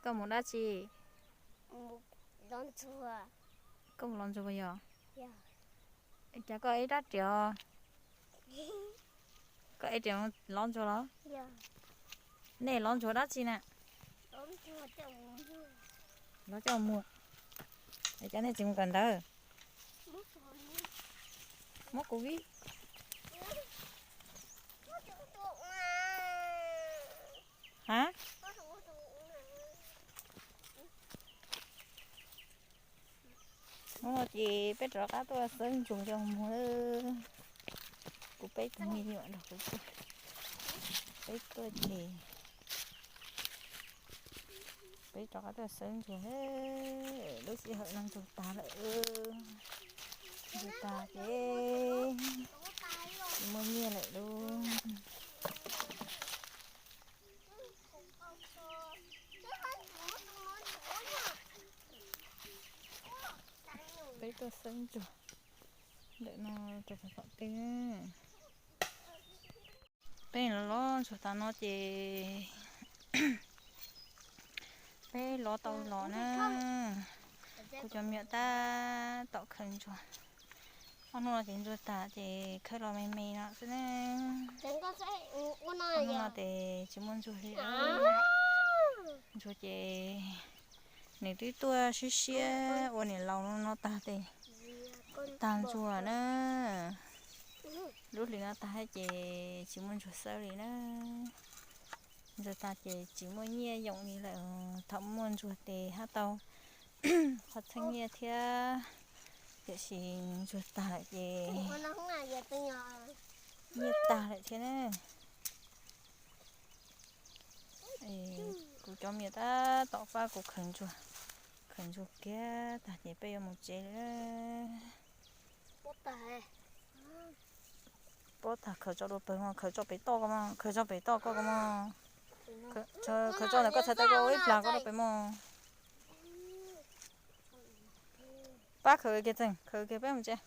Koj mus dab tsi? Koj mus los ntsuag yog? Cas koj ib rab riam? Koj ib riam los ntsuag los? Nej los ntsuag dab tsi na? Los coj mus. Cas nej tsis mus kawm ntawv? Muab kuv vij. Ha? Hnub no ces peb rov qab tuaj xawb ntsuag coj mus. Kuv peb tug me nyuam nrog kuv tuaj, peb tuaj ces peb rov qab tuaj xawb ntsuag. Lub sij hawm no ntsuag tag lawm, ntsuag tag ces tsis muaj nyiaj lawm lauj. Peb tuaj xawb ntsuag ntawm no rau tom tej. Peb los los ntsuag tas no ces peb los tau los na. Kuv cov me nyuam tab tom khaws ntsuag. Ob hnub no ces ntsuag tas ces khawb los me me no xwb na. Ob hnub no ces tsis muaj ntsuag li. Ntsuag ces nws twb tuaj siab siab ua niam laus no tag ces tag ntsuag na. Lub hlis no tag ces tsis muaj ntsuag xawb li na. Ntsuag tag ces tsis muaj nyiaj yoom li lawm. Thaum muaj ntsuag ces haj tau qhov txheeb nyiaj thiab, tiam sis ntsuag tag lawm ces nyiaj tag lawm thiab na. Kuv cov me nyuam tab tom pab kuv khaws ntsuag, khaws ntsuag kiag tag ces peb yuav mus tsev lawm. Pob tag khaws tso dua pawg mog, khaws tso pem toj ko mog, khaws tso pem toj koj ko mog. Khaws tso ntawm koj txhais tes ko ua ib plag koj rau pem mog. Pab khaws kiag txeeg, khaws kiag peb mus tsev.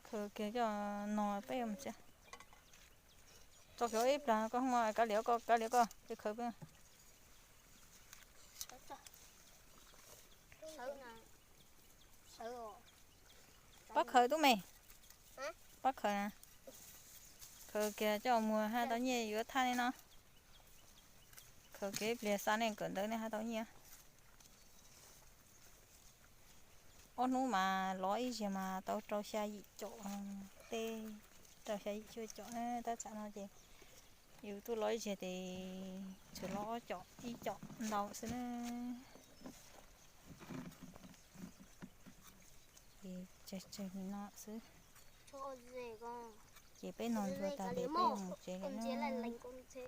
Khaws kiag coj no peb mus tsev. Tso kiag ua ib plag koj mog, kav liam koj, kav liam koj, ces khaws peb. Pab khaws tub me. Pab khaws na. Khaws kiag coj mus haj tau nyiaj yuav thaj nej no. Khaws kiag ib pliag xa nej kawm ntawv nej haj tau nyiaj. Ob hnub mas los ib zaug mas tau rau xya yim caum tej, rau xya yim cuaj caum na. Tab tsam no ces yus tuaj los ib zaug ces tsuas los ob caum ib caum ntau xwb na. Ces tsawg tsawg li no xwb. Ces peb noj ntsuag tas ces peb mus tsev lawm na.